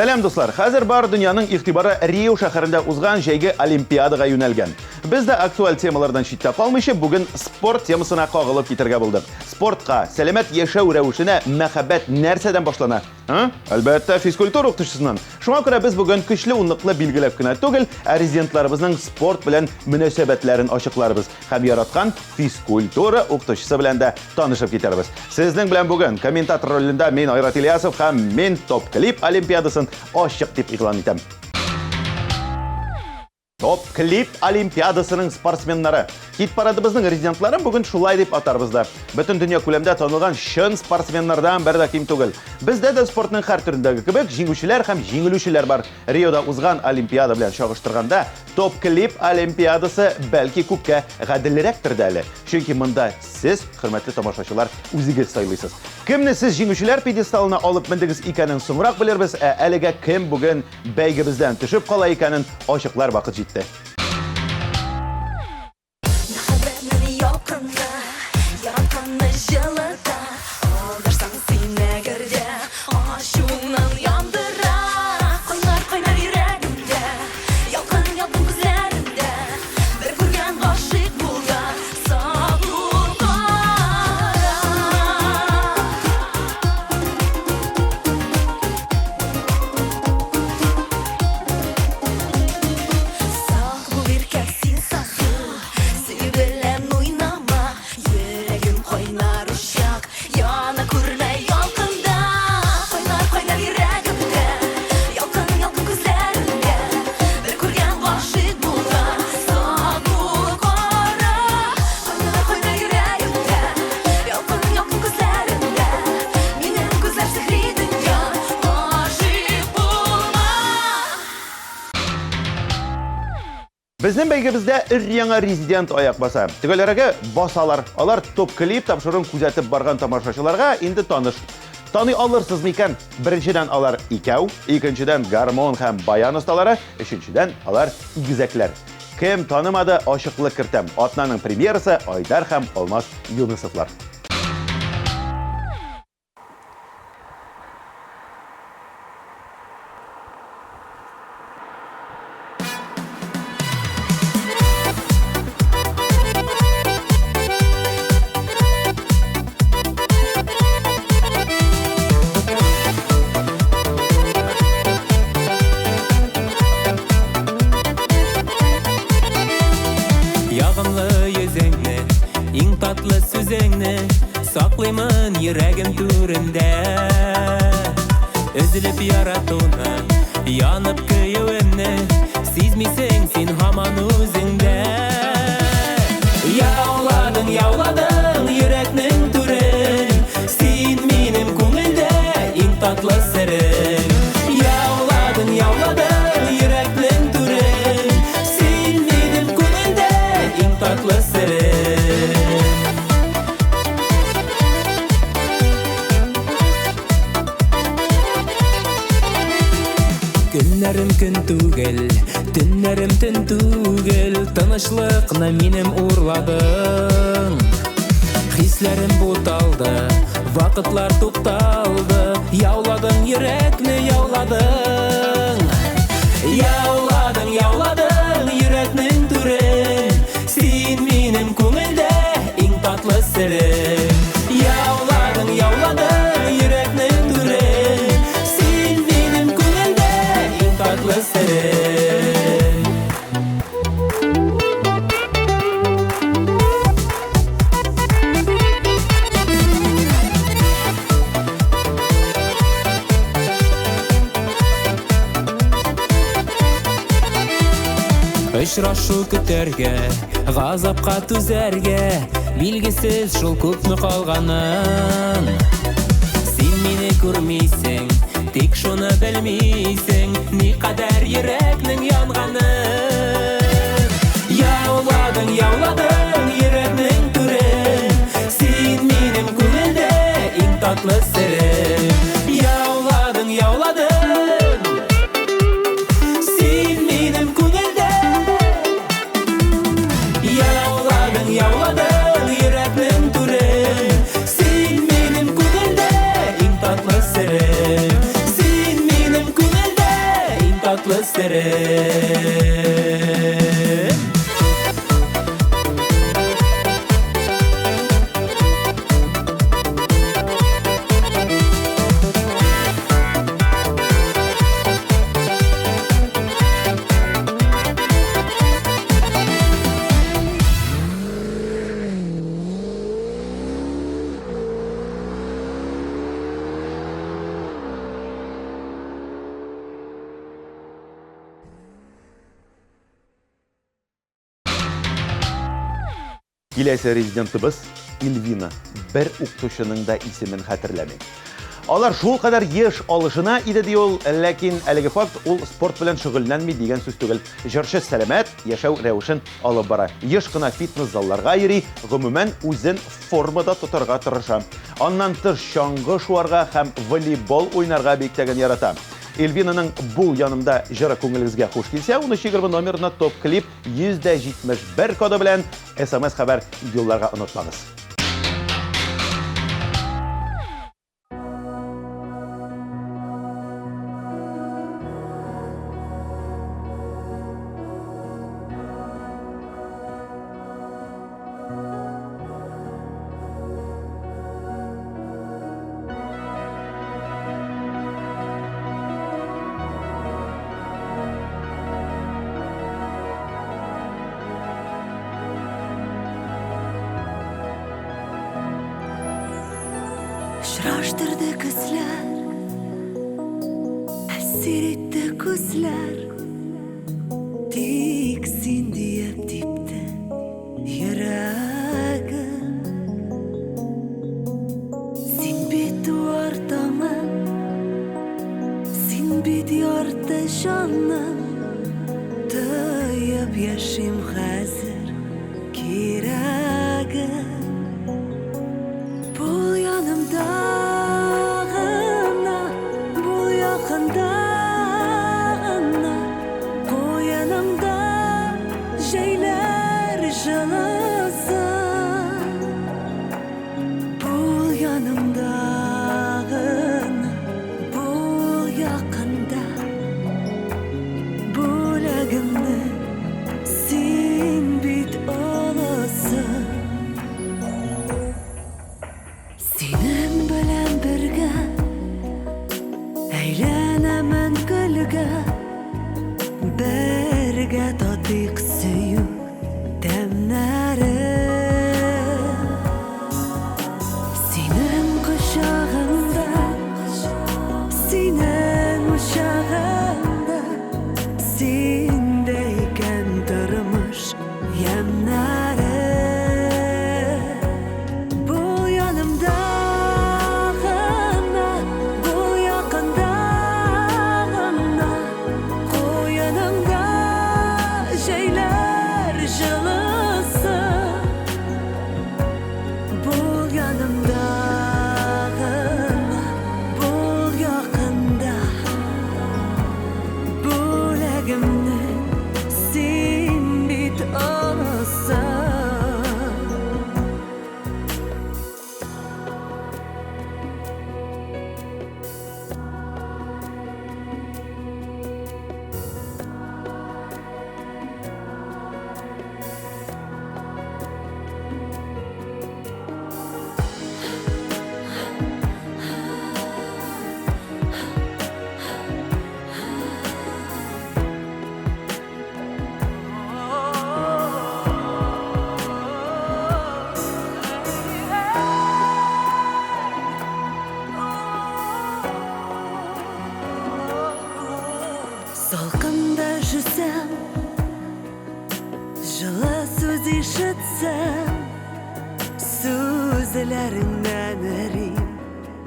Сәлам, дуслар! Хәзер бар дөньяның игътибары Рио шәһәрендә узган җәйге Олимпиадага юнәлгән. Без дә актуаль темалардан читтә калмыйча, бүген спорт темасына кагылып китәргә булдык. Спортка, сәламәт яшәү рәвешенә мәхәббәт нәрсәдән башлана? А? Әлбәттә, физкультура укытучысыннан. Шуңа күрә без бүген көчле унлыкны билгеләп кенә түгел, ә резидентларыбызның спорт белән мөнәсәбәтләрен ачыкларбыз һәм яраткан физкультура укытучысы белән дә танышып китәрбез. Сезнең белән бүген комментатор ролендә мин Айрат Ильясов һәм мин Топ-клип олимпиадасын ачык дип игълан итәм. Топ-клип олимпиадасының спортсменнары. Хит-парадыбызның резидентларын бүген шулай дип атарбыз да. Бөтен дөнья күләмдә танылган чын спортсменнардан бер дә ким түгел. Бездә дә спортның һәр төрендәге кебек җиңүчеләр һәм җиңелүчеләр бар. Риода узган Олимпиада белән чагыштырганда, Топ-клип олимпиадасы бәлки күпкә гаделрәктер дә әле. Чөнки монда сез, хөрмәтле тамашачылар, үзегез сайлыйсыз. Кемне сез җиңүчеләр пьедесталына алып мендегез икәнен соңрак белербез, ә әлегә кем бүген Бәйгебездән төшеп кала икәнен ачыклар вакыт җитте. Мәхәббәтнең ялкыны, яратканны җылыта, Алдарсаң син әгәр дә, ачуыңнан яндыра. Кайнар, кайнар йөрәгемдә, ялкын, ялкын күзләреңдә, Бер күргән гашыйк була, сак бул, кара. Сак бул, иркә, син сасы, Сөю белән уйнама, Йөрәгем кайнар учак, Яна күрмә ялкында. Кайнар, кайнар йөрәгемдә, Ялкын, ялкын күзләреңдә, Бер күргән гашыйк булган, Сак бул, кара. Кайнар, кайнар йөрәгемдә, Ялкын, ялкын күзләреңдә, Минем күзләр сихри дөнья, Гашыйк булма. Безнең бәйгебездә өр-яңа резидент аяк баса. Төгәлрәге, басалар. Алар топ-клип тапшыруын күзәтеп барган тамашачыларга инде таныш. Таный алырсыз микән? Беренчедән, алар икәү, икенчедән, гармон һәм баян осталары, өченчедән, алар игезәкләр. Кем танымады, ачыклык кертәм. Атнаның премьерасы Айдар һәм Алмаз Юнысовлар. Ягымлы йөзеңне, иң татлы сүзеңне Саклыймын йөрәгем түрендә. Өзелеп яратуны, янып көюемне Сизмисең син һаман үзеңдә. Яуладың, яуладың йөрәкнең түрен, Син минем күңелдә иң татлы серем. Яуладың, яуладың йөрәкнең түрен, Син минем күңелдә иң татлы серем. Көннәрем көн түгел, төннәрем төн түгел, Тынычлыкны минем урладың. Хисләрем буталды, вакытлар тукталды, Яуладың йөрәкне, яуладың. Яуладың, яуладың йөрәкнең түрен, Син минем күңелдә иң татлы серем. Яуладың, яуладың йөрәкнең түрен, Син минем күңелдә иң татлы серем. Очрашу көтәргә, газапка түзәргә, Билгесез шул күпме калганын. Син мине күрмисең, тик шуны белмисең, Никадәр йөрәкнең янганын. Яуладың, яуладың йөрәкнең түрен, Син минем күңелдә иң татлы серем. Яуладың, яуладың, Син минем күңелдә. Яуладың, яуладың йөрәкнең түрен, Син минем күңелдә иң татлы серем. Син минем күңелдә. серен. Киләсе резидентыбыз Ильвина бер укытучының да исемен хәтерләми. Алар шул кадәр еш алышына иде ди ул, ләкин әлеге факт ул спорт белән шөгыльләнми дигән сүз түгел. Җырчы сәламәт яшәү рәвешен алып бара. Еш кына фитнес-залларга йөри, гомумән, үзен формада тотарга тырыша. Аннан тыш чаңгы шуарга һәм волейбол уйнарга бик тә гел ярата. Эльвинаның Бул янымда җыры күңелегезгә хуш килсә, 1320 номерына топ-клип 171 коды белән SMS хәбәр юлларга онытмагыз. Очраштырды көзләр, әсир итте күзләр. Тик син диеп типте йөрәгем. Син бит туар таңым, син бит ярты җаным. Тоеп яшим хәзер кирәгем. Бул янымда гына, бул якында гына, куеныңда җәйләр җылысы. Бул янымда гына, бул якында, бүләгемне син бит олысы. Синең белән бергә әйләнәмен гөлгә, бергә татыйк сөю тәмнәрен. Синең кочагыңда, синең учагыңда, синдә икән тормыш ямьнәре. Бул янымда гына, бул якында гына, куеныңда җәйләр җылысы. Бул янымда гына, бул якында, бүләгемне син бит олысы. Салкында жүрсем, жылы сөз ишетсем, сүзләреңнән эрим,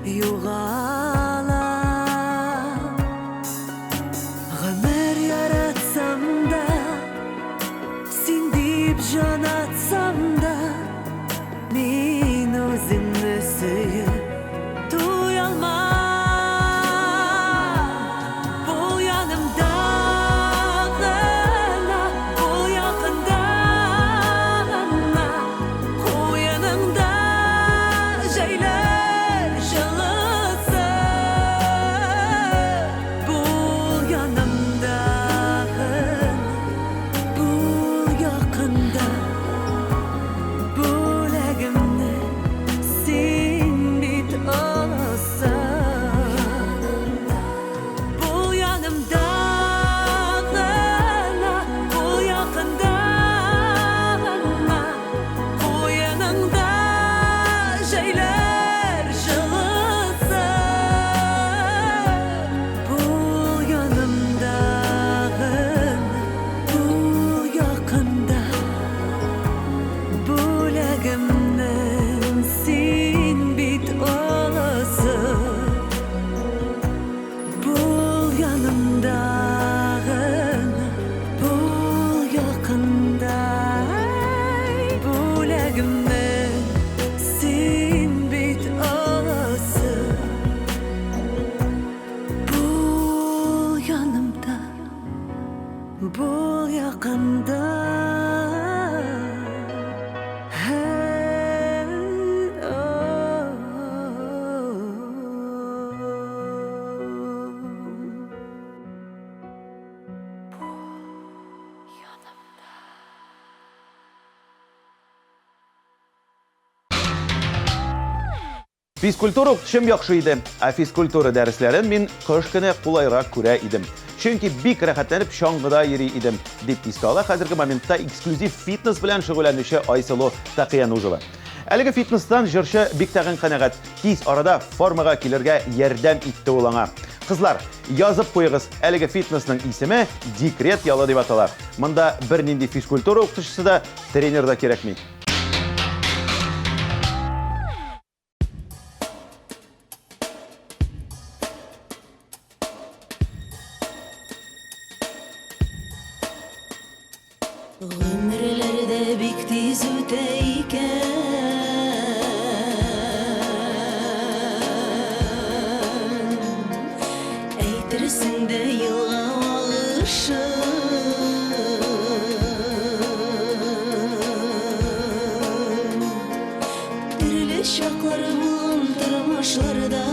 югалам. Гомер яратсам да, син дип җан атсам да, мин үзеңне сөеп туялмам. Бул янымда гына, бул якында гына, куеныңда җәйләр җылысы. Физкультура укытучым яхшы иде, ә физкультура дәресләрен мин кыш көне кулайрак күрә идем. Чөнки бик рәхәтләнеп чаңгыда йөри идем, дип искә ала хәзерге моментта эксклюзив фитнес белән шөгыльләнүче Айсылу Такыянузова. Әлеге фитнестан җырчы бик тәгын канәгать. Тиз арада формага килергә ярдәм итте ул аңа. Кызлар, язып куегыз, әлеге фитнесның исеме декрет ялы дип атала. Монда бернинди физкультура укытучысы да, тренер да кирәкми. Гомерләр дә бик тиз үтә икән. Әйтерсең дә елга агышы. Төрле чаклар булган тормышларда.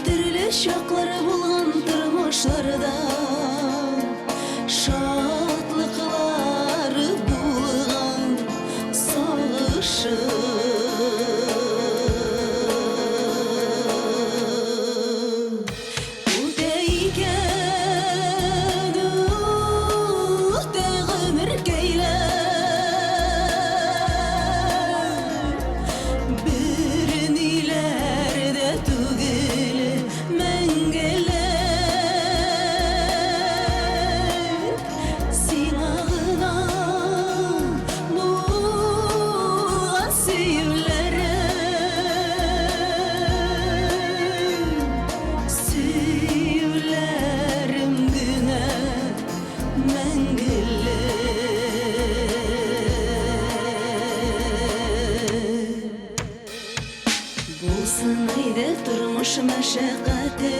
Төрле чаклар булган тормышларда. Шатлыклар булган сагышы. Үтә икән, үтә гомеркәйләр. Берниләр дә түгел мәңгелек. Сиңа гына булган сөюләрем, сөюләрем генә мәңгелек. Булсын иде тормыш мәшәкате.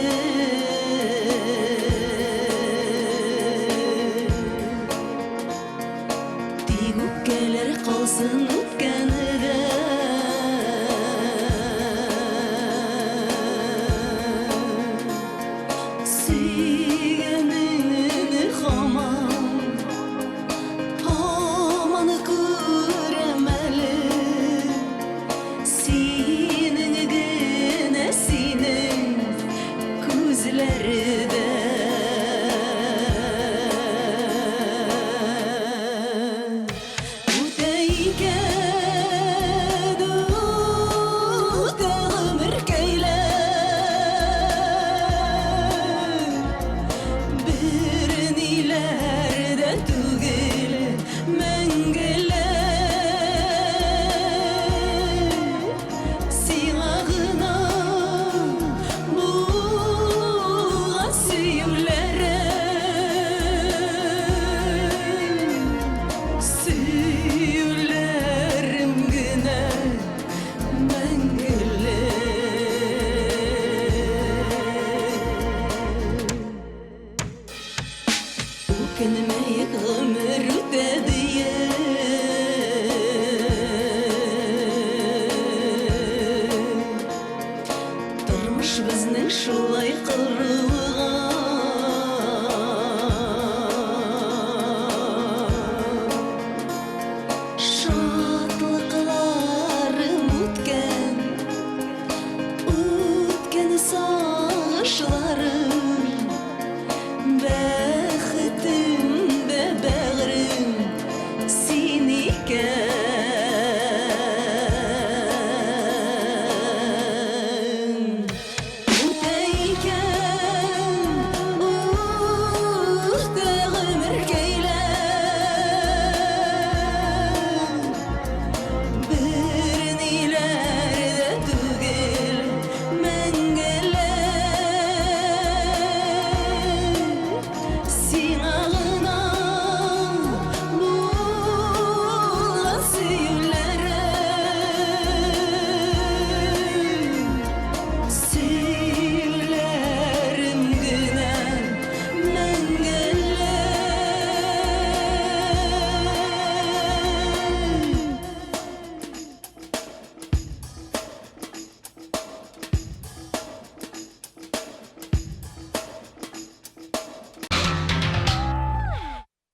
Тик үпкәләр калсын үткәндә. Сөйгәнеңне һаман, һаман күрәм әле. Синең генә, синең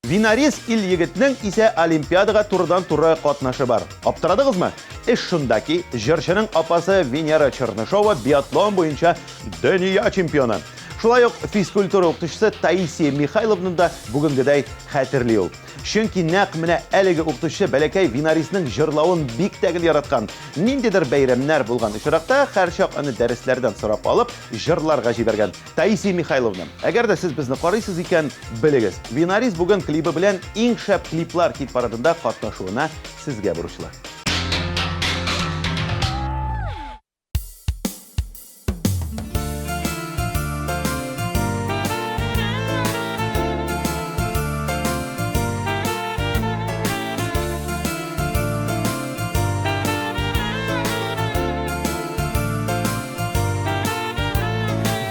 Винарис Ил-егетнең исә Олимпиадага турыдан-туры катнашы бар. Аптырадыгызмы? Эш шунда ки, җырчының апасы Венера Чернышова биатлон буенча дөнья чемпионы. Шулай ук физкультура укытучысы Таисия Михайловнаны да бүгенгедәй хәтерли ул. Чөнки нәкъ менә әлеге укытучы бәләкәй Винарисның җырлавын бик тә гел яраткан. Ниндидер бәйрәмнәр булган очракта, һәрчак аны дәресләрдән сорап алып, җырларга җибәргән. Таисия Михайловна, әгәр дә сез безне карыйсыз икән, белегез, Винарис бүген клибы белән иң шәп клиплар хит-парадында катнашуына сезгә бурычлы.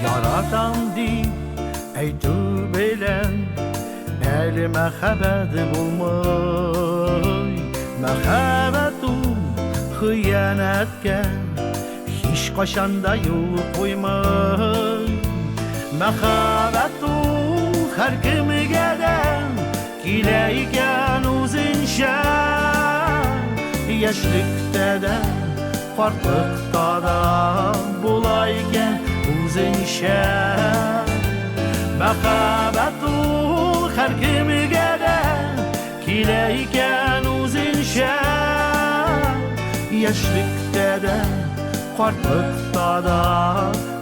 Яратам дип әйтү белән әле мәхәббәт булмый. Мәхәббәт ул хыянәткә һич кайчан да юл куймый. Мәхәббәт ул һәркемгә дә килә икән үзенчә. Яшьлектә дә, картлыкта да була икән үзенчә. Мәхәббәт ул һәркемгә дә килә икән үзенчә. Яшьлектә дә, картлыкта да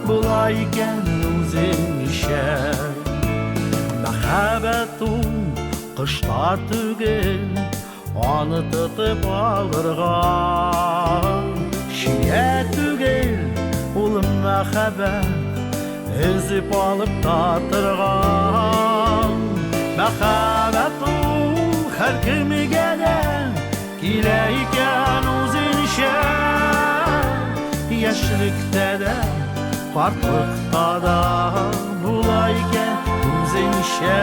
була икән үзенчә. Мәхәббәт ул кышта түгел, аны тотып алырга. Чия түгел, ул мәхәббәт, өзеп алып татырга. Мәхәббәт ул һәркемгә дә килә икән үзенчә. Яшьлектә дә, картлыкта да була икән үзенчә.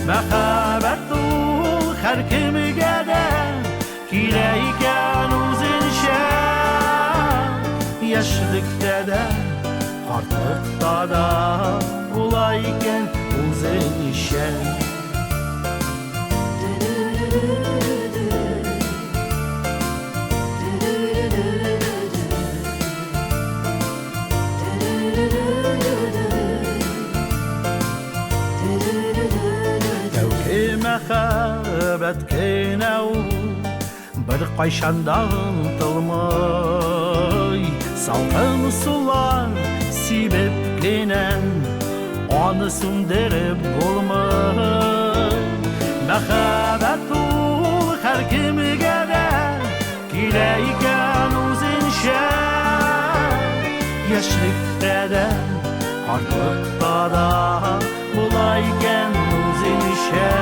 Мәхәббәт ул һәркемгә дә килә икән үзенчә. Яшьлектә дә, картлыкта да була икән үзенчә. Тәүге мәхәббәт кенә ул беркайчан да онытылмый. Салкын сулар сибеп кенә аны сүндереп булмый. Мәхәббәт ул һәркемгә дә килә икән үзенчә. Яшьлектә дә, картлыкта да була икән үзенчә.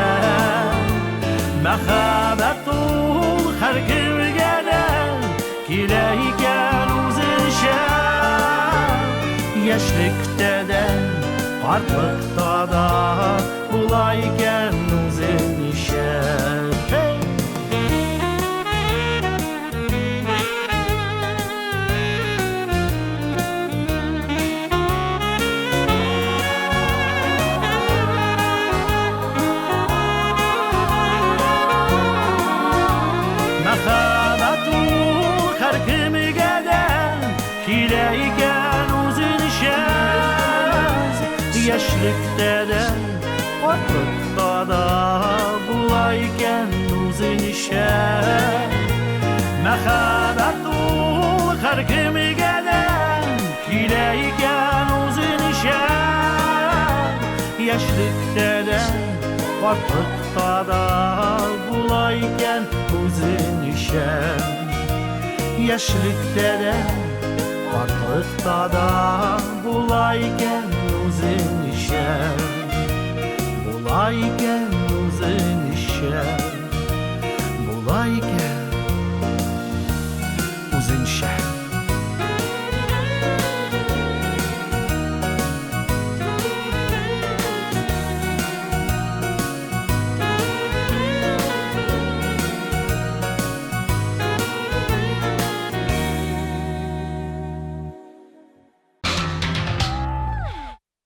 Мәхәббәт ул һәркемгә дә килә икән үзенчә. Яшьлектә дә, картлыкта да була икән үзенчә. Hey! Мәхәббәт ул һәркемгә дә килә икән үзенчә. Яшьлектә дә, картлыкта да була икән үзенчә. Мәхәббәт ул һәркемгә дә килә икән үзенчә. Яшьлектә дә, картлыкта да була икән үзенчә. Яшьлектә дә, картлыкта да була икән үзенчә. Була икән үзенчә. Була икән үзенчә.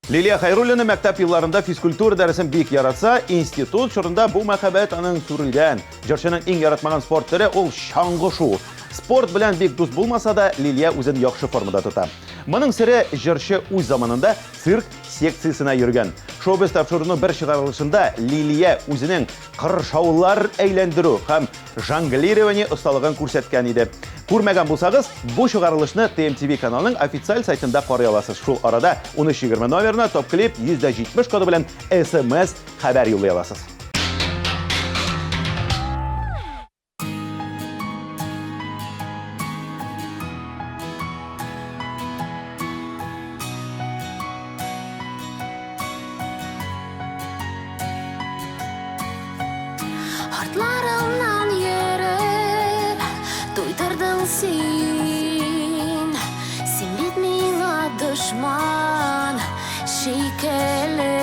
Лилия Хәйруллина мәктәп елларында физкультура дәресен бик яратса, институт чорында бу мәхәббәт аның сүрелгән. Җырчының иң яратмаган спорт төре ул чаңгы шуу. Спорт белән бик дус булмаса да, Лилия үзен яхшы формада тота. Моның сере җырчы үз заманында цирк секциясенә йөргән. Шоу-біз тапшыруның бер чыгарылышында Лилия үзенең кыршаулар әйләндерү һәм жонглирование осталыгын күрсәткән иде. Күрмәгән булсагыз, бу чыгарылышны TMTV каналының официаль сайтында карый аласыз. Шул арада 1320 номерына топ-клип 170 коды белән SMS хәбәр юллый аласыз. Артларымнан йөреп, туйдырдың син. Син бит миңа дошман шикелле.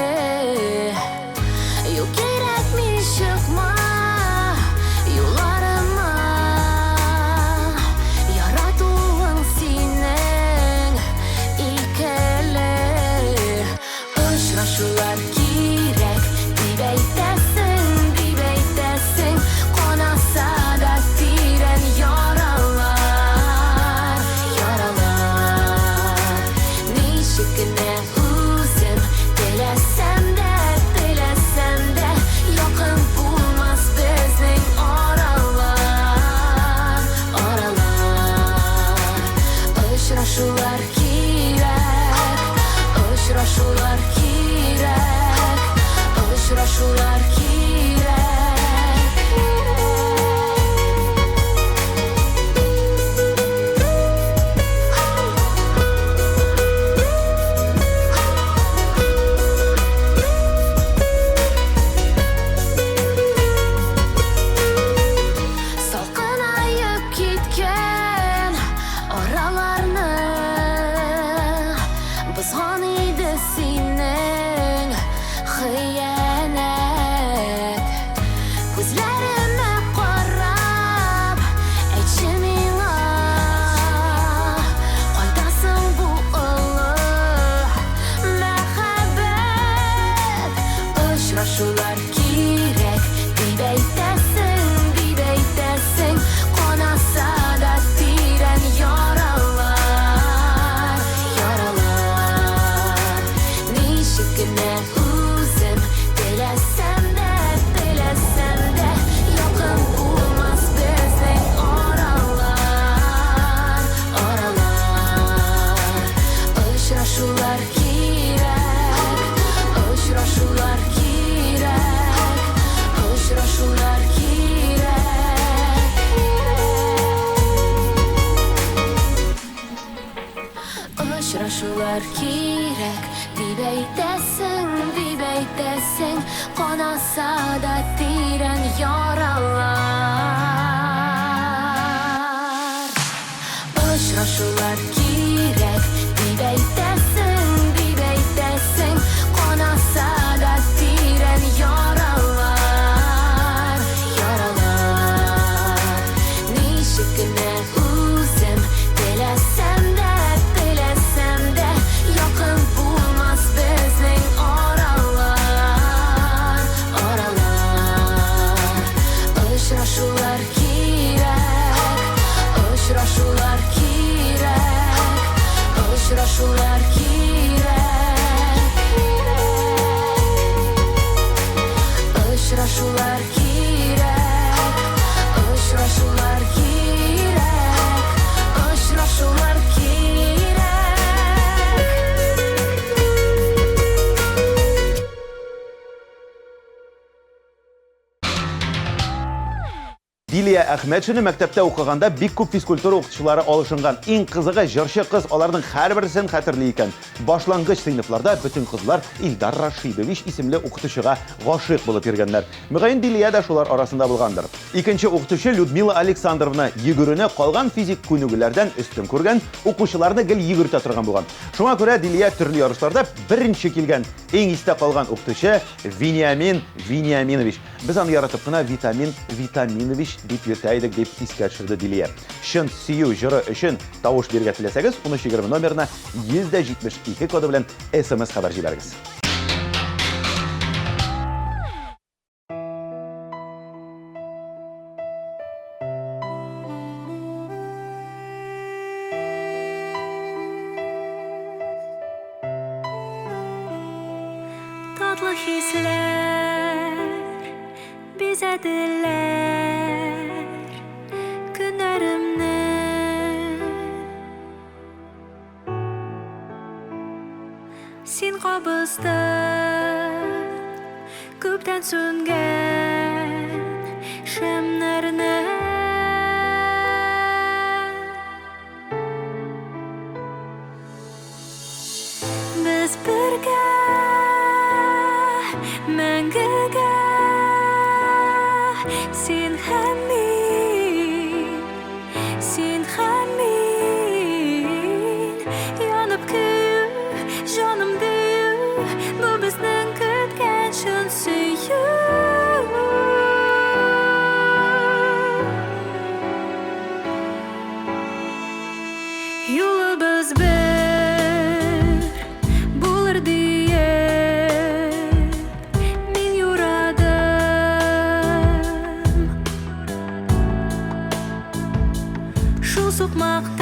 Юк кирәкми чыкма юлларыма. Яратуың синең икеле. Очрашулар кирәк, дип әйтәсең, дип әйтәсең, канаса да тирән яралар, яралар. Ничек кенә үзем теләсәм дә, теләсәм дә, якын булмас безнең аралар, аралар. Очрашулар кирәк, очрашулар кирәк, очрашулар кирәк. Салкынаеп киткән араларны бозган иде синең хыянәт. Күзләремә карап, әйтче миңа, кайда соң бу олы мәхәббәт? Очрашулар кирәк, дип әйтәсең, дип әйтәсең, канаса да тирән яралар, яралар. Ничек кенә үзем теләсәм дә, теләсәм дә, якын булмас безнең аралар, аралар. Очрашулар кирәк, очрашулар кирәк, очрашулар кирәк. Очрашулар кирәк, дип әйтәсең, дип әйтәсең, канаса да тирән яралар. Очрашулар кирәк, дип әйтәсең, дип әйтәсең, канаса да тирән яралар, яралар. Ничек кенә үзем теләсәм дә, теләсәм дә, якын булмас безнең аралар, аралар. Очрашулар кирәк, очрашулар кирәк, очрашулар кирәк. Очрашулар кирәк, очрашулар кирәк, очрашулар кирәк. Дилия Әхмәтшина мәктәптә укыганда бик күп физкультура укытучылары алышынган. Иң кызыгы, җырчы кыз аларның һәрберсен хәтерли икән. Башлангыч сыйныфларда бөтен кызлар Илдар Рашидович исемле укытучыга гашыйк булып йөргәннәр. Мөгаен, Дилия дә шулар арасында булгандыр. Икенче укытучы Людмила Александровна йөгерүне калган физик күнегүләрдән өстен күргән, укучыларны гел йөгертә торган булган. Шуңа күрә Дилия төрле ярышларда беренче килгән. Иң истә калган укытучы Вениамин Вениаминович. Без аны яратып кына Витамин Витаминович дип йөри. йөртә идек, дип искә төшерде Дилия. Чын сөю җыры өчен тавыш бирергә теләсәгез, 1320 номерына 172 коды белән SMS хәбәр җибәрегез. Татлы хисләр бизәделәр көннәремне. Син кабыздың күптән сүнгән шәмнәрне. Без бергә мәңгегә, син һәм мин, син һәм мин. Янып көю, җаным дию, бу безнең көткән чын сөю. Юлыбыз бер булыр диеп мин юрадым. Шул сукмактан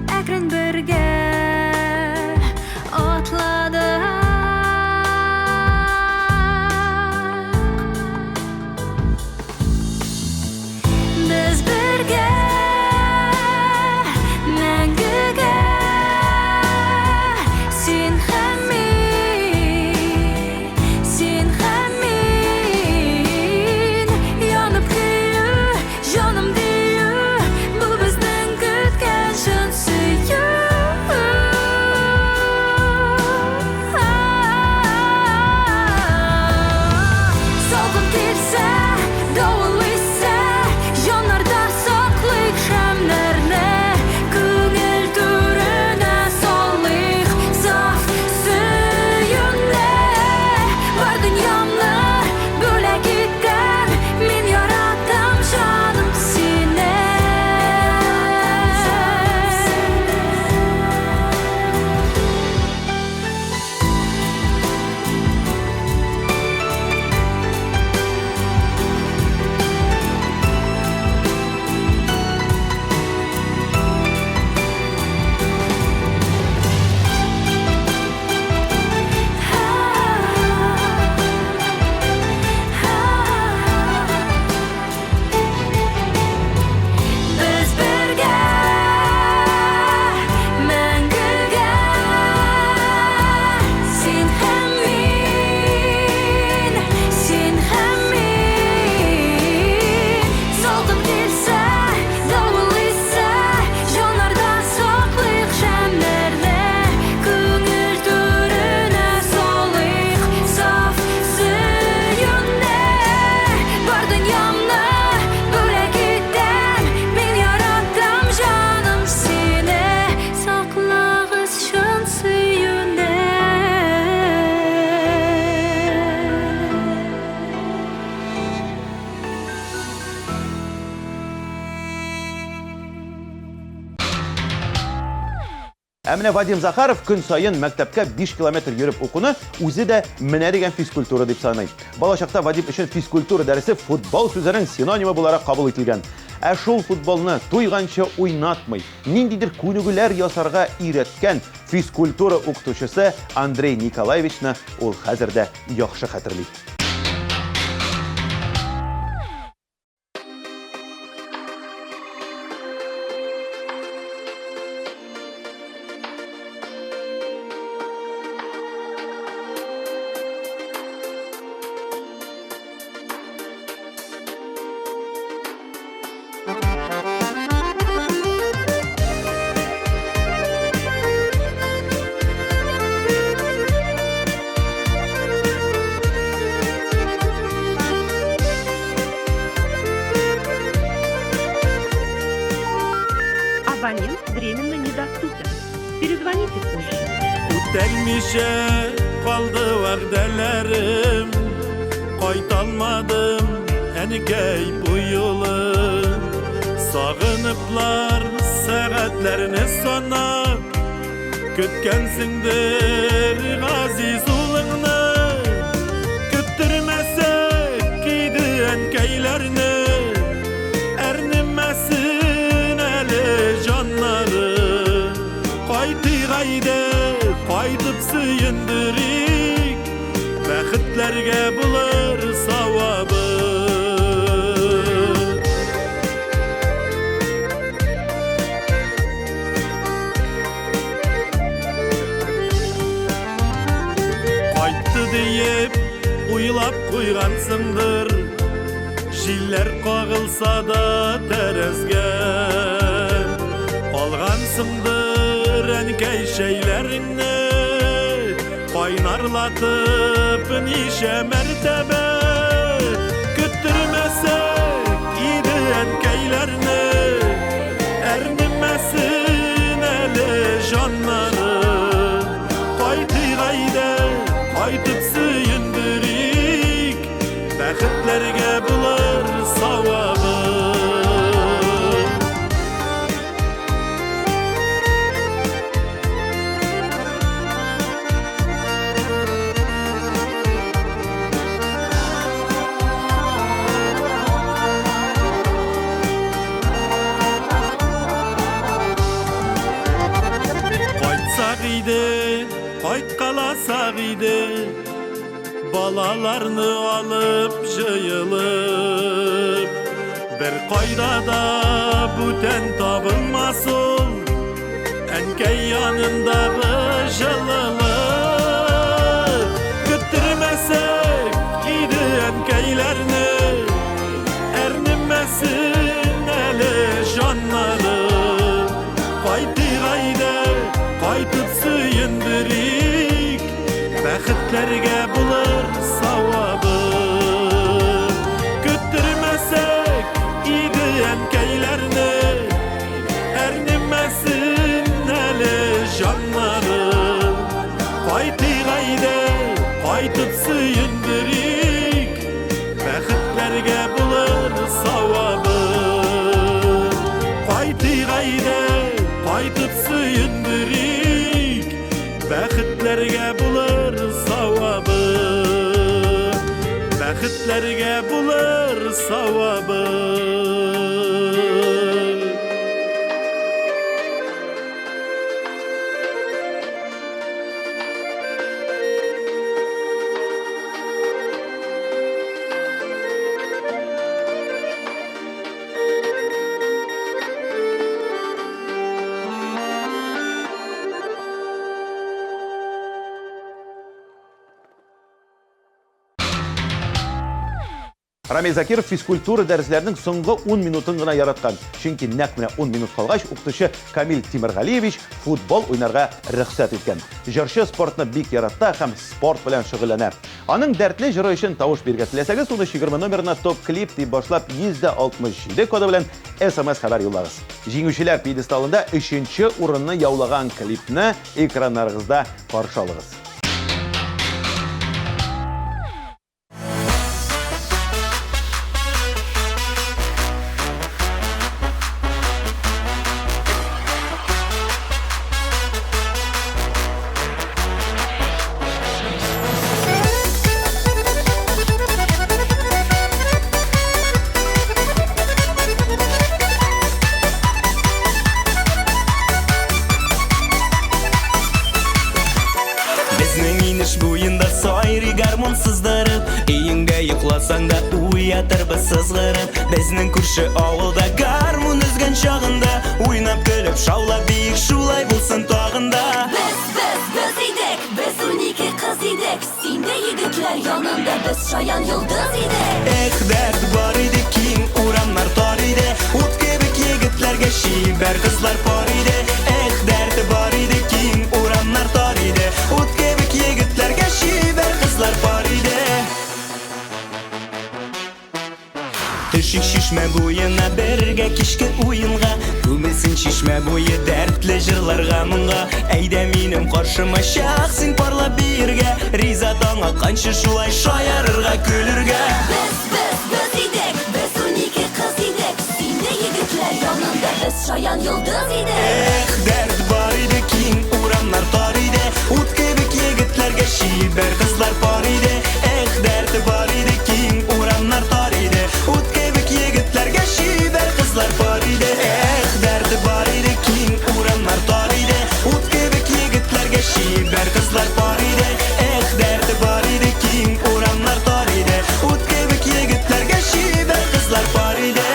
әкрен бергә атладык. Без бергә мәңгегә, син һәм мин, син һәм мин. Янып көю, җаным дию, бу безнең көткән чын сөю. Салкын килсә, давыл иссә, җаннарда саклыйк шәмнәрне, күңел түренә салыйк саф сөюне. Бар дөньямны бүләк итәм, мин яратам, җаным, сине. Без бергә мәңгегә, син һәм мин, син һәм мин. Салкын килсә, давыл иссә, җаннарда саклыйк шәмнәрне, күңел түренә салыйк саф сөюне. Бар дөньямны бүләк итәм, мин яратам, җаным, сине. Саклагыз чын сөюне. Ә менә Вадим Захаров көн саен мәктәпкә 5 километр йөреп укуны үзе дә менә дигән физкультура дип саный. Балачакта Вадим өчен физкультура дәресе футбол сүзенең синонимы буларак кабул ителгән. Ә шул футболны туйганчы уйнатмый, ниндидер күнегүләр ясарга өйрәткән физкультура укытучысы Андрей Николаевичны ул хәзер дә яхшы хәтерли. Абонент временно недоступен. Перезвоните позже. Үтәлмичә калды вәгъдәләрем, Кайталмадым. әнкәй бу юлы. Сагыныплар сәгатьләрне санап, Көткәнсеңдер газиз улыңны. Көттермәсәк иде әнкәйләрне, Әрнемәсен әле җаннары. Кайтыйк әйдә, кайтып сөендерик, Бәхетләргә булыр савабы. Кайтты диеп уйлап куйгансыңдыр, Җилләр кагылса да тәрәзгә. Алгансыңдыр әнкәй чәйләреңне, Кайнарлатып ничә мәртәбә. Көттермәсәк иде әнкәйләрне, Әрнемәсен әле җаннары. Кайтыйк әйдә, кайтып сөендерик, Бәхетләргә булыр савабы. Кайтсак иде, кайткаласак иде, Балаларны алып җыелып. Бер кайда да бүтән табылмас ул, Әнкәй янындагы җылылык. Көттермәсәк иде әнкәйләрне, Әрнемәсен әле җаннары. Кайтыйк әйдә, кайтып сөендерик, Бәхетләргә булыр савабы. Көттермәсәк иде әнкәйләрне, Әрнемәсен әле җаннары. Кайтыйк әйдә, кайтып сөендерик, Бәхетләргә булыр савабы. Кайтыйк әйдә, кайтып сөендерик, Бәхетләргә булыр савабы. Бәхетләргә булыр савабы. Рамил Закиров физкультура дәресләренең соңгы 10 минутын гына яраткан. Чөнки нәкъ менә 10 минут калгач, укытучы Камил Тимергалиевич футбол уйнарга рөхсәт иткән. Җырчы спортны бик ярата һәм спорт белән шөгыльләнә. Аның дәртле җыры өчен тавыш бирергә теләсәгез, 1320 номерына топ-клип дип башлап 167 коды белән SMS хәбәр юллагыз. Җиңүчеләр пьедесталында өченче урынны яулаган клипны экраннарыгызда каршы алыгыз. Безнең инеш буенда сайрый гармун сыздырып, Өеңдә йокласаң да уятырбыз сызгырып. Безнең күрше авылда гармун өзгән чагында, Уйнап көлеп шаулап биек шулай булсын тагын да. Без, без, без идек, без 12 кыз идек. Син дә егетләр янында без шаян йолдыз идек. Эх, дәрт бар иде, киң урамнар тар иде, Ут кебек егетләргә чибәр кызлар пар иде. Эх, дәрт бар иде, киң урамнар тар иде, Ут кебек егетләргә чибәр кызлар пар иде. Төшик чишмә буена бергә кичке уенга, Күмелсен чишмә буе дәртле җырларга моңга. Әйдә минем каршыма чак син парлап биергә, Риза таң атканчы шулай шаярырга, көлергә. Без, без, без идек, без шаян йолдыз идек. Эх, дәрт бар иде, киң урамнар тар иде, Ут кебек егетләргә чибәр кызлар пар иде. Эх, дәрт бар иде, киң урамнар тар иде, Ут кебек егетләргә чибәр кызлар пар иде. Эх, дәрт бар иде, киң урамнар тар иде, Ут кебек егетләргә чибәр кызлар пар иде. Эх, дәрт бар иде, киң урамнар тар иде, Ут кебек егетләргә чибәр кызлар пар иде.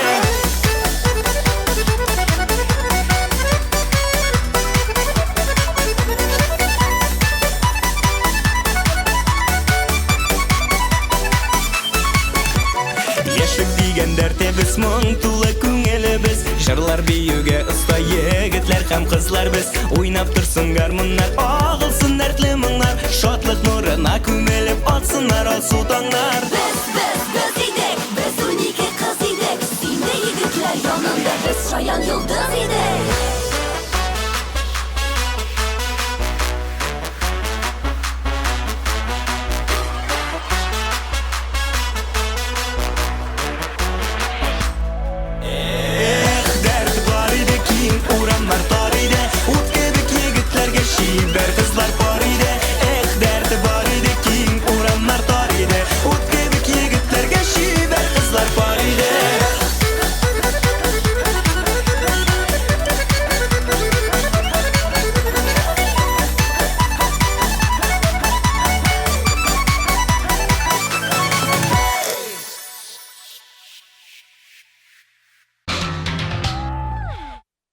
Яшьлек дигән дәртебез, моң тулы күңелебез, Җырлар биюгә оста егетләр һәм кызлар без. Уйнап торсын гармуннар, агылсын дәртле моңнар, Шатлык нурына күмелеп атсыннар алсу таңнар. Без, без, без идек, без 12 кыз идек. Син дә егетләр янында без шаян йолдыз идек. Эх, дәрт бар иде, киң урамнар тар иде, Ут кебек егетләргә чибәр кызлар пар иде. Эх, дәрт бар иде, киң урамнар тар иде, Ут кебек егетләргә чибәр кызлар пар иде.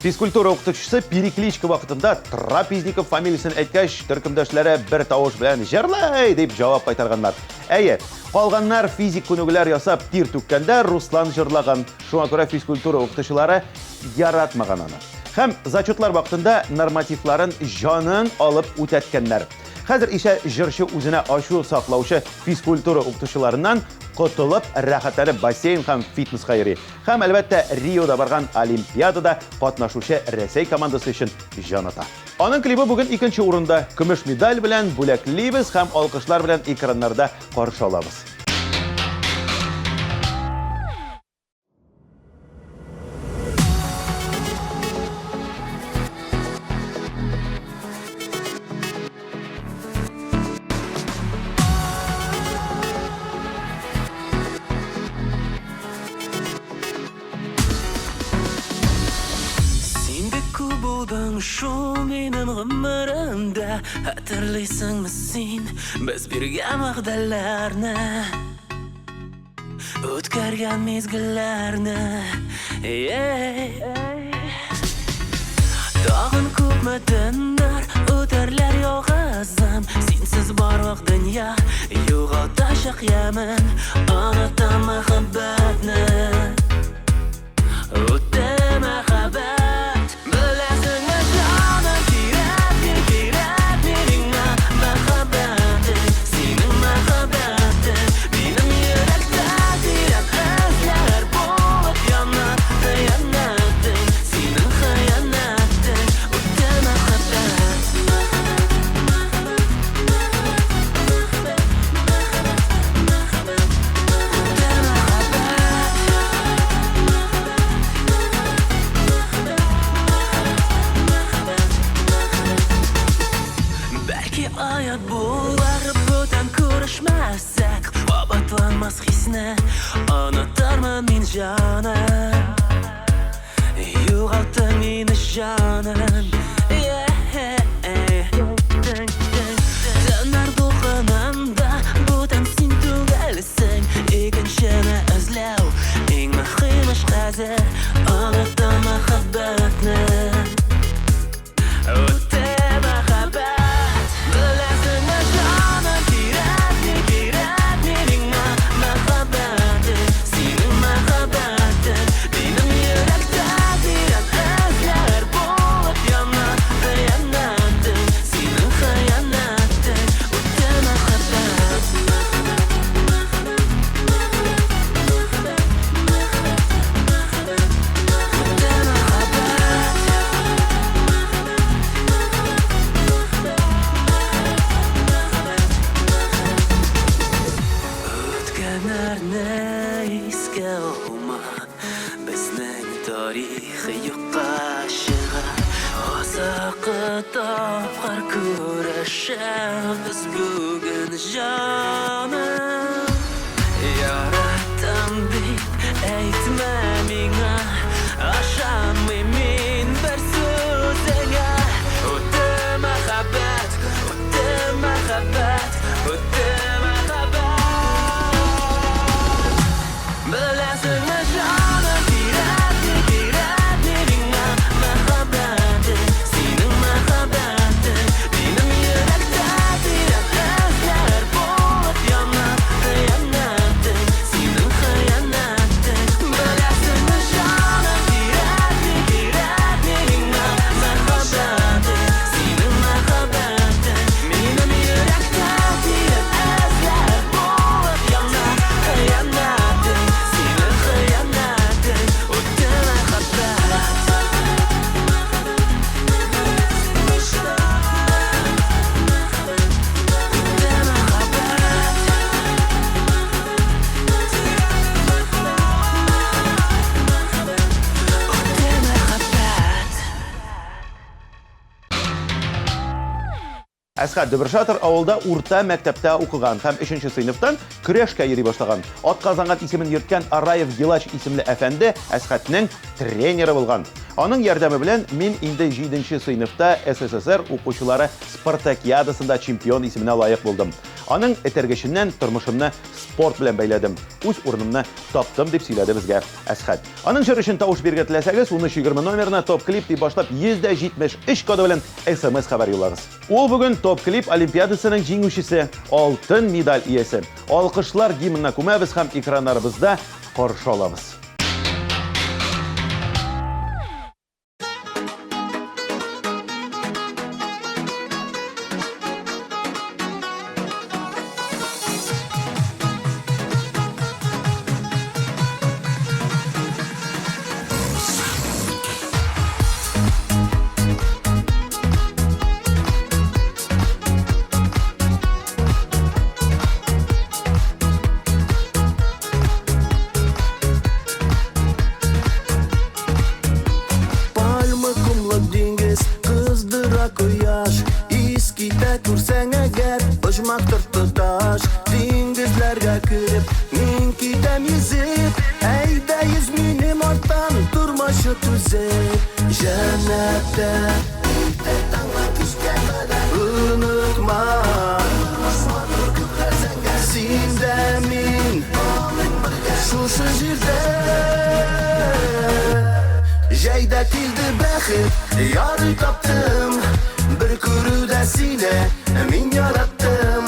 Физкультура укытучысы перекличка вакытында Трапезников фамилиясен әйткәч, төркемдәшләре бер тавыш белән җырлай дип җавап кайтарганнар. Әйе, калганнар физик күнегүләр ясап тир түккәндә Руслан җырлаган. Шуңа күрә физкультура укытучылары яратмаган аны. Һәм зачетлар вакытында нормативларын җанын алып үтәткәннәр. Хәзер исә җырчы үзенә ачу саклаучы физкультура укытучыларыннан котылып, рәхәтләнеп бассейн һәм фитнеска йөри. Һәм, әлбәттә, Риода барган Олимпиадада катнашучы Рәсәй командасы өчен җан ата. Аның клибы бүген икенче урында. Көмеш медаль белән бүләклибез һәм алкышлар белән экраннарда каршы алабыз. Син бик күп булдың шул минем гомеремдә, Хәтерлисеңме син без биргән вәгъдәләрне, Үткәргән мизгелләрне? Тагын күпме төннәр үтәрләр ялгызым, Синсез барлык дөнья югалтачак ямен. Онытам мәхәббәтне, үтте мәхәббәт. Беләсеңме, җаным, кирәкми, кирәкми миңа мәхәббәтең, Синең мәхәббәтең. Минем йөрәктә тирән эзләр булып яна хыянәтең, Синең хыянәтең. Үтте мәхәббәт. Үтте мәхәббәт. Бәлки оят булыр бүтән күрешмәсәк, Кабатланмас хисне онытырмын мин, җаным. Югалттың мине, җаным. Төннәр дулкынында бүтән син түгелсең, Икенчене эзләү иң мөһим эш хәзер. Оныттым мәхәббәтне, Үтте мәхәббәт. Беләсеңме, җаным, кирәкми, кирәкми миңа мәхәббәтең, Синең мәхәббәтең. Минем йөрәктә тирән эзләр булып яна хыянәтең, Синең хыянәтең. Үтте мәхәббәт. Үтте мәхәббәт. Үткәннәрне искә алма, Безнең тарих юкка Соңгы тапкыр күрешәбез бүген, җаным. Яраттым дип әйтмә миңа, ышанмыйм мин бер сүзеңә. Үтте мәхәббәт, үтте мәхәббәт, үтте мәхәббәт. Беләсеңме, җаным, кирәкми, кирәкми миңа мәхәббәтең, синең мәхәббәтең. Минем йөрәктә тирән эзләр булып яна хыянәтең, синең хыянәтең. Беләсеңме, җаным, кирәкми, кирәкми миңа мәхәббәтең, синең мәхәббәтең. Минем йөрәктә тирән эзләр булып яна хыянәтең, синең хыянәтең. Үтте мәхәббәт. Үтте мәхәббәт. Үтте мәхәббәт. Әсхәт Дөбершатыр авылда урта мәктәптә укыган һәм өченче сыйныфтан көрәшкә йөри башлаган. Атказанган исемен йөрткән Араев Гилач исемле әфәнде Әсхәтнең тренеры булган. Аның ярдәме белән мин инде 7 сыйныфта СССР укучылары спартакиадасында чемпион исеменә лаек булдым. Аның этәргеченнән тормышымны спорт белән бәйләдем. Үз урынымны таптым, дип сөйләде безгә Әсхәт. Аның җыр өчен тавыш бирергә теләсәгез, 1320 номерына топ-клип дип башлап 173 коды белән SMS хәбәр юллагыз. Ул бүген топ-клип олимпиадасының җиңүчесе, алтын медаль иясе. Алкышлар гимнына күмәбез һәм экраннарыбызда каршы алабыз. Пальма, комлык диңгез, кыздыра кояш. Ис китә күрсәң әгәр, оҗмахтыр тоташ. Диңгезләргә кереп, мин китәм йөзеп. Әйдә йөз минем арттан, тормашы түзеп. Җәннәттә иртә таңнан кичкә кадәр онытма. Син дә мин шушы җирдә. Җәйдә килде бәхет, ярый таптым. Бер күрүдә сине мин яраттым.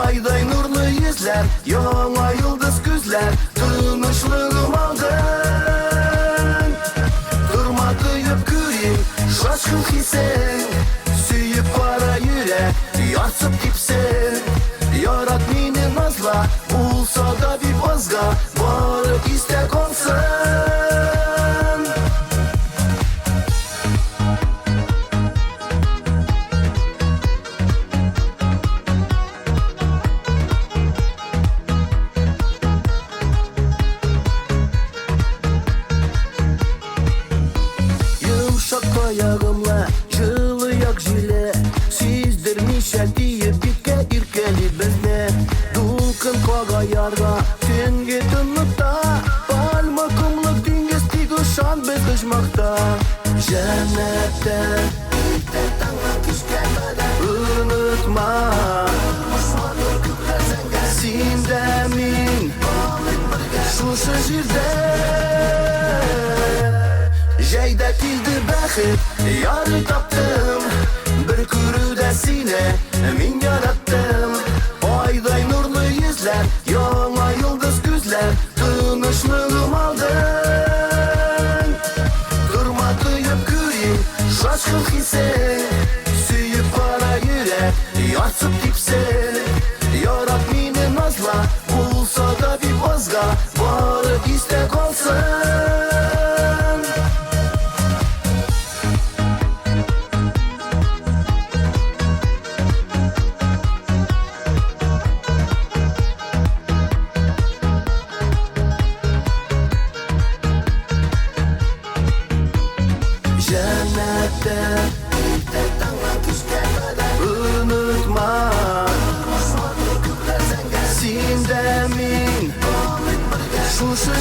Айдай нурлы йөзләр, яңа йолдыз күзләр, тынычлыгым алдың. Торма тоеп күрим, шашкын хисең. Сөеп кара йөрәк, ярсып типсен. Ярат мине назла, булса да бик азга, бары истә калсын. Йомшак таягымла, җылы як җиле, сиздермичә тиеп биткә иркәли безне. Дулкын кага ярга, төнге тынлыкта, пальма комлык диңгез тик ышан без оҗмахта. Җәннәттә иртә таңнан кичкә кадәр онытма. Син дә мин шушы җирдә. Җәйдә килде бәхет, ярый таптым. Бер күрүдә сине мин яраттым. Айдай нурлы йөзләр, яңа йолдыз күзләр, тынычлыгым алдың. Торма тоеп күрим, шашкын хисең. Сөеп кара йөрәк, ярсып типсен. Ярат мине назла, булса да бик азга, бары истә калсын. Җәннәттә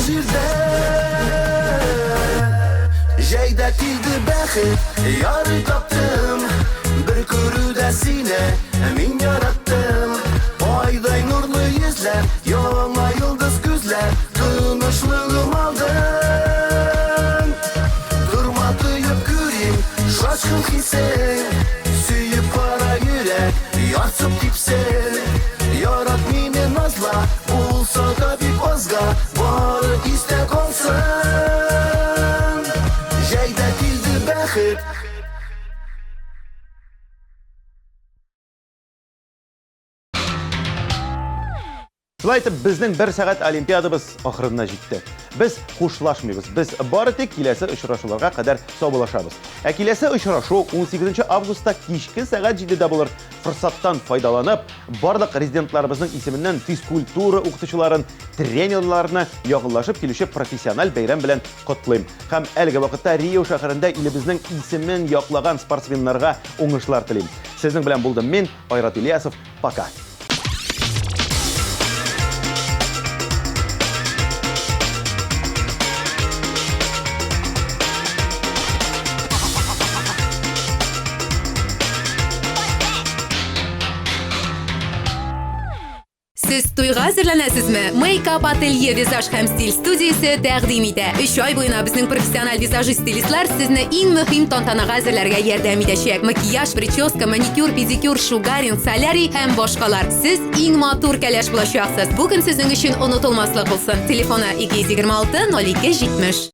җирдә. Җәйдә килде бәхет, ярый таптым. Бер күрүдә сине мин яраттым. Айдай нурлы йөзләр, яңа йолдыз күзләр, тынычлыгым алдың. Торма тоеп күрим, шашкын хисең. Сөеп кара йөрәк, ярсып типсен. Ярат мине назла, булса да бик азга, бары истә калсын. Җәйдә килде бәхет. Шулай итеп, безнең бер сәгать олимпиадабыз ахырына җитте. Без хушлашмыйбыз. Без бары тик киләсе очрашуларга кадәр саубуллашабыз. Ә киләсе очрашу 18 августта кичке сәгать 7-дә булыр. Форсаттан файдаланып, барлык резидентларыбызның исеменнән физкультура укытучыларын, тренерларны якынлашып килүче профессиональ бәйрәм белән котлыйм. Һәм әлеге вакытта Рио шәһәрендә илебезнең исемен яклаган спортсменнарга уңышлар телим. Сезнең белән булдым мин, Айрат Ильясов. Пока. Сез туйга әзерләнәсезме? Мейкап ателье визаж һәм стиль студиясе тәкъдим итә. Өч ай буена безнең профессиональ визажист стилистлар сезне иң мөһим тантанага әзерләргә ярдәм итәчәк. Макияж, прическа, маникюр, педикюр, шугаринг, солярий һәм башкалар. Сез иң матур кәләш булачаксыз. Бу көн сезнең өчен онытылмаслык булсын. Телефоны 226 02 70.